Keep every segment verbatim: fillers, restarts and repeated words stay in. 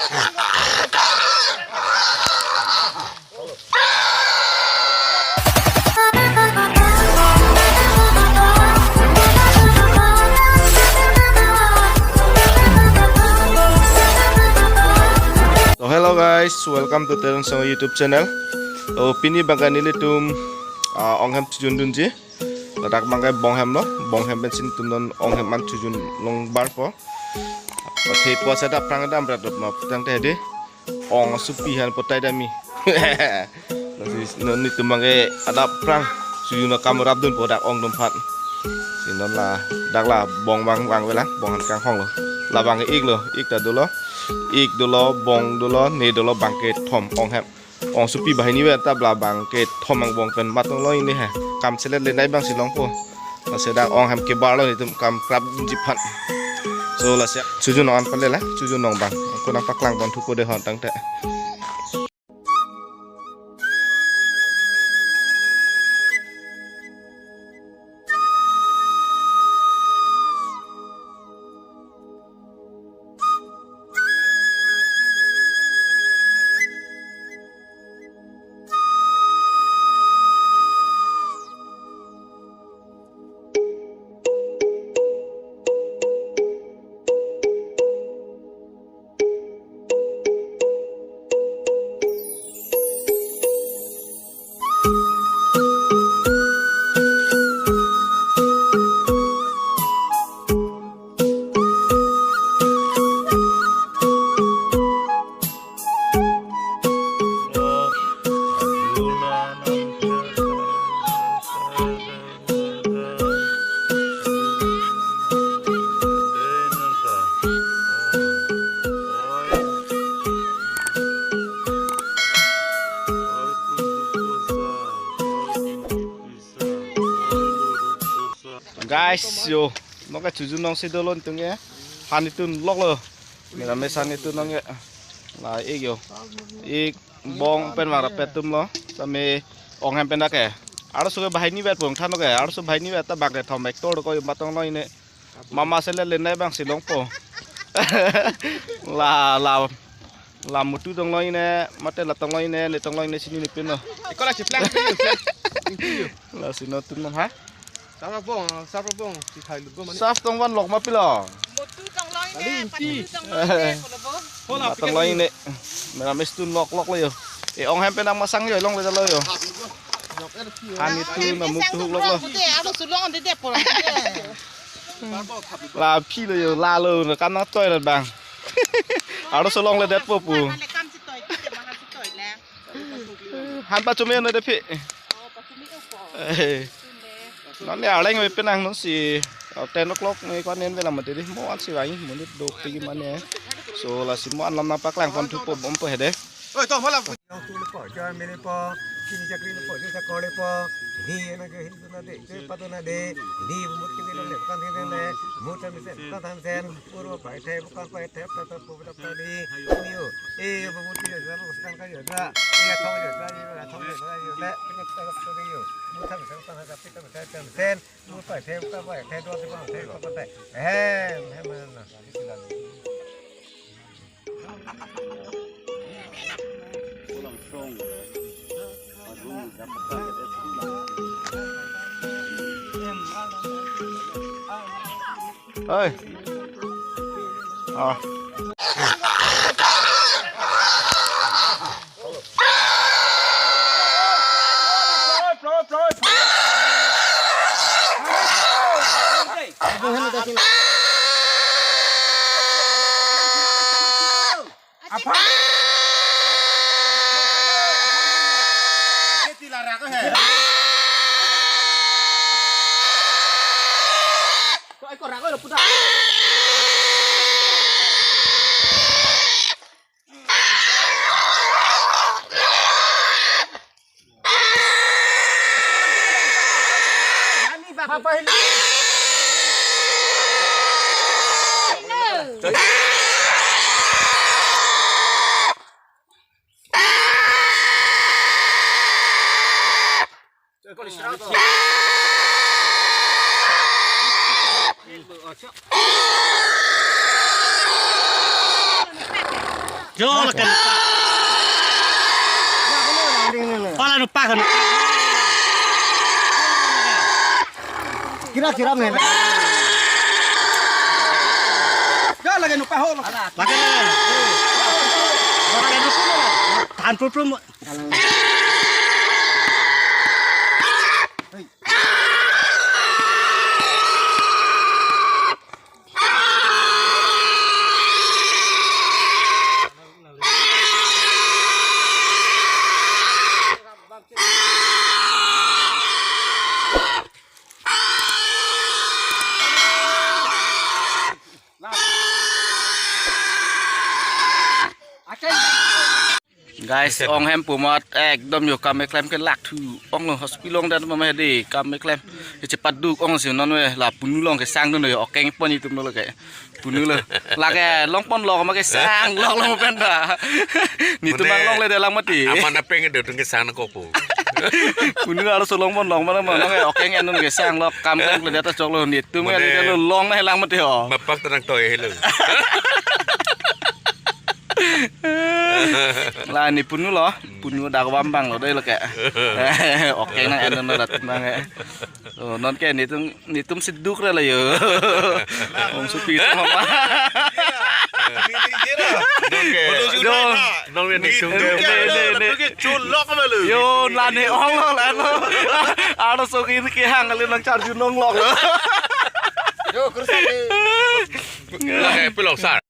So hello guys, welcome to Terun Song YouTube channel. So pini abangke nelitum ah, onghem chojun dunji. Ladak abangke bonghem lo, bonghem pensi nelitum non onghem an chojun longbarpo. Athe pusi dak aphrang dam rat dot ma putangte dei. Ong asupi aphan potai dami. Lasi non nelitum abangke adap aphrang chojun akam rapdunpo dak ong atum aphan. Si non ladak la bong abang vangve lang, bong aphan kanghong lo. Labangke ik lo, ik ta dolo. Ik dolo, bong dolo, ne dolo, abangke thom onghem. Ong asupi banghini vet ta abangke thom angbong pen mat longlo ini he. Kam selet lenai abangsi longpo. Lasi dak onghem kebar lo nelitum kam krapji aphan. So lasi chojun nong an pale la, chojun nong abang. Konang paklang pon thupo dei hon tangte. Guys, yo, nonke chojun nongsi dolo nelitum ke. Han nelitum loklo. Mera mesa nelitum nonke. La ik yo. Ik bong pen vang rapet atum lo. Same onghem pen dak ke. Arloso ke banghini vetpo than ke. Arloso banghini vet ta abangke thom vek tor ko yo matong lo ini. Mama selet lenai abangsi longpo. La la la mutu tong lo ini, mate la tong lo ini, ne tong lo ini sini nipin lo. Eko la chiplang. Lasi non atum non ha. Sarabong, sarabong, si khai lut bo mani. Saf tong van lok ma pilo. Mutu tong lo ini, patu tong lo ini, kolobo. Hola, tong lo ini. Mera mes atum lok lok lo yo. E onghem pen nang masang yo, longle lo yo. Han nelitum na mutu huk lok lo. Mutu, arloso long de de por. La phi lo yo, la lo, kan nangtoi lo abang. Arloso longledetpo pu. Han pachumi non dei phi. Eh. Non ne arleng ve penang non si. Ten o'clock ne ko an nen velang mati dei. Mo an si vang, mo ne dok tigi mane. So lasi mo an lam nangpaklang pon thupo bompo he dei. Oi, to, hola. Yong tu lepo, joi melepo, sini chakri lepo, joi chakor lepo, ni na jo hin tu na de, joi patu na de, ni mut kini le, kan kini le, mut tam sen, kan tam sen, purbo pai the, bukan pai the, ta ta pu ta ta di, ni yo, e yo mut yo, ja bu kan ka yo, ja, e ya thong yo, ja, e ya thong yo, ja, yo, le, ni ta ta di yo, mut tam sen, kan ta pi tam sen, tam sen, mut pai the, bukan pai the, do bukan the, bukan pai the, hem, hem, na. Oi. Ah. Yo, lake nupa. Ola nupa kan. Kira kira men. Yo, lake nupa ho. Lake. Lake nupa. Tahan prum prum. Guys, ong hem pu amat ekdom yo kam keklem ke lak thu ong lo, hospital along dan mama hedi kam keklem. Ke chepaduk ong si non we la punu along kesang dun yo, okeng pon itum lo ke. Punu lo. Lake longpon lok ma kesang lok lo pen da. Nitum Mane, bang longle de lang mati. Aman apeng de tung kesang ko po. Punu arloso longpon lok ma ma nong okeng en dun kesang lok kam keklem le ta chok lo, nitum Mane, le lo long na lang mati ho. Mapak tenang toy hello. La ne punu lo, punu dak bam bang lo dei lo ke. Okeng nang en dun rat bang ke. Oh, non ke nitum, nitum si duk ra la yo. Ong supi tu mama. Nong ke. Yo. Nong ke nitum. Ne, ne, ne. Chulok ma lo. Yo, la ne ong lo la lo. Arloso kiri kehang le nang charju nong lok lo. Yo, kursa ke. Lake pilok sar.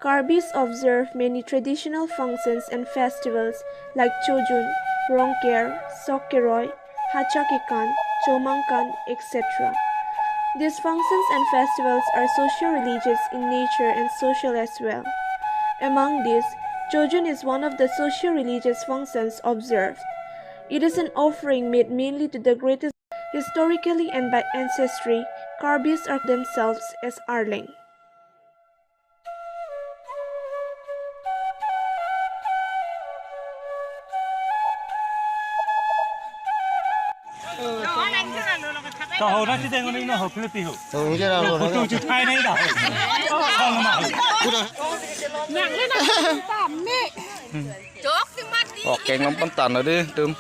Karbis observe many traditional functions and festivals like Chojun, Rongker, Sok Keroi, Hacha Kekan, Chomangkan, et cetera. These functions and festivals are socio-religious in nature and social as well. Among these, Chojun is one of the socio-religious functions observed. It is an offering made mainly to the greatest. Historically and by ancestry, Karbis are themselves as Arleng. Tahu nasi tengok ni, no, hotel pi ho. Tahu ni je lah. Photo chu thai nai da. Song ma. Okeng longpon tan lo dei tum.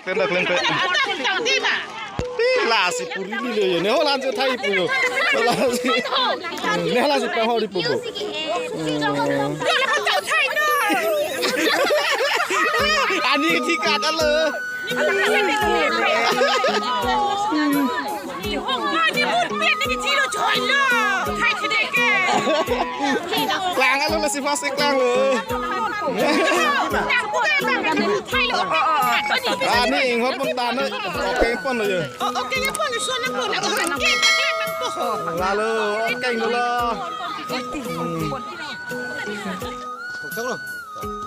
Klem ta klem ta. Pi lasi puri ni le yo. Ne holan je thai pu yo. Lasi. Ne holan je pahori pu bo. Ani thi ka ta lo. Klang alo lasi fast klang lo. Ani inghot pon tan lo. Okeng pon lo yo. Lalu okeng dolo.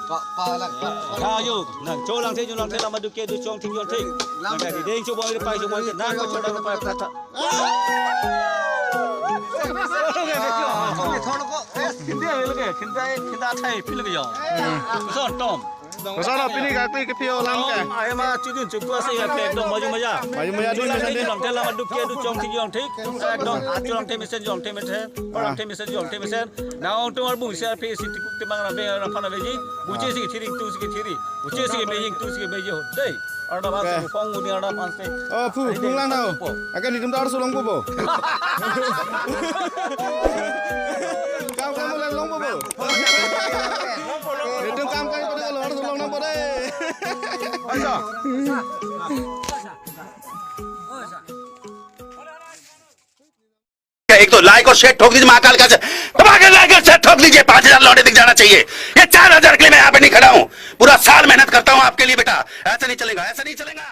Tha yo, nang cholang the, cholang the, lama duke du chong thing yon thing. Nang ka di ding chobong ri pai chobong ri nang ko cholang pai pratha. Thor ko, eh, khinda lo ke, khinda, khinda thai pil ke yo. Son tom. Koson pini kaki kephi alam ke? Ahem achidun chuktu ase ya ke ekdom maju maja. Maju maja dun mesen de. Lang telam aduk ke du chong thik jong thik. Ekdom achu lang the mesen jong the mesen. Orang the mesen jong the mesen. Nangtum arbu isi arphe isi tipuk timang rabe raphan rabeji. Buche si thiri tu si thiri. Buche si mejing tu si meji ho. Dei. Arda bang se phong uni arda bang se. Oh, phu, phu lang tau. Akan itum dar sulong po po. Kam kam lang long po po. Itum kam kam pada kalau harus long nang po dei. Ayo. एक तो लाइक और शेयर ठोक दीजिए महाकाल का, दबा के लाइक और शेयर ठोक दीजिए। पाँच हजार लौंडे दिख जाना चाहिए। ये चार हजार के लिए मैं यहाँ पे नहीं खड़ा हूँ, पूरा साल मेहनत करता हूँ आपके लिए बेटा। ऐसा नहीं चलेगा, ऐसा नहीं चलेगा।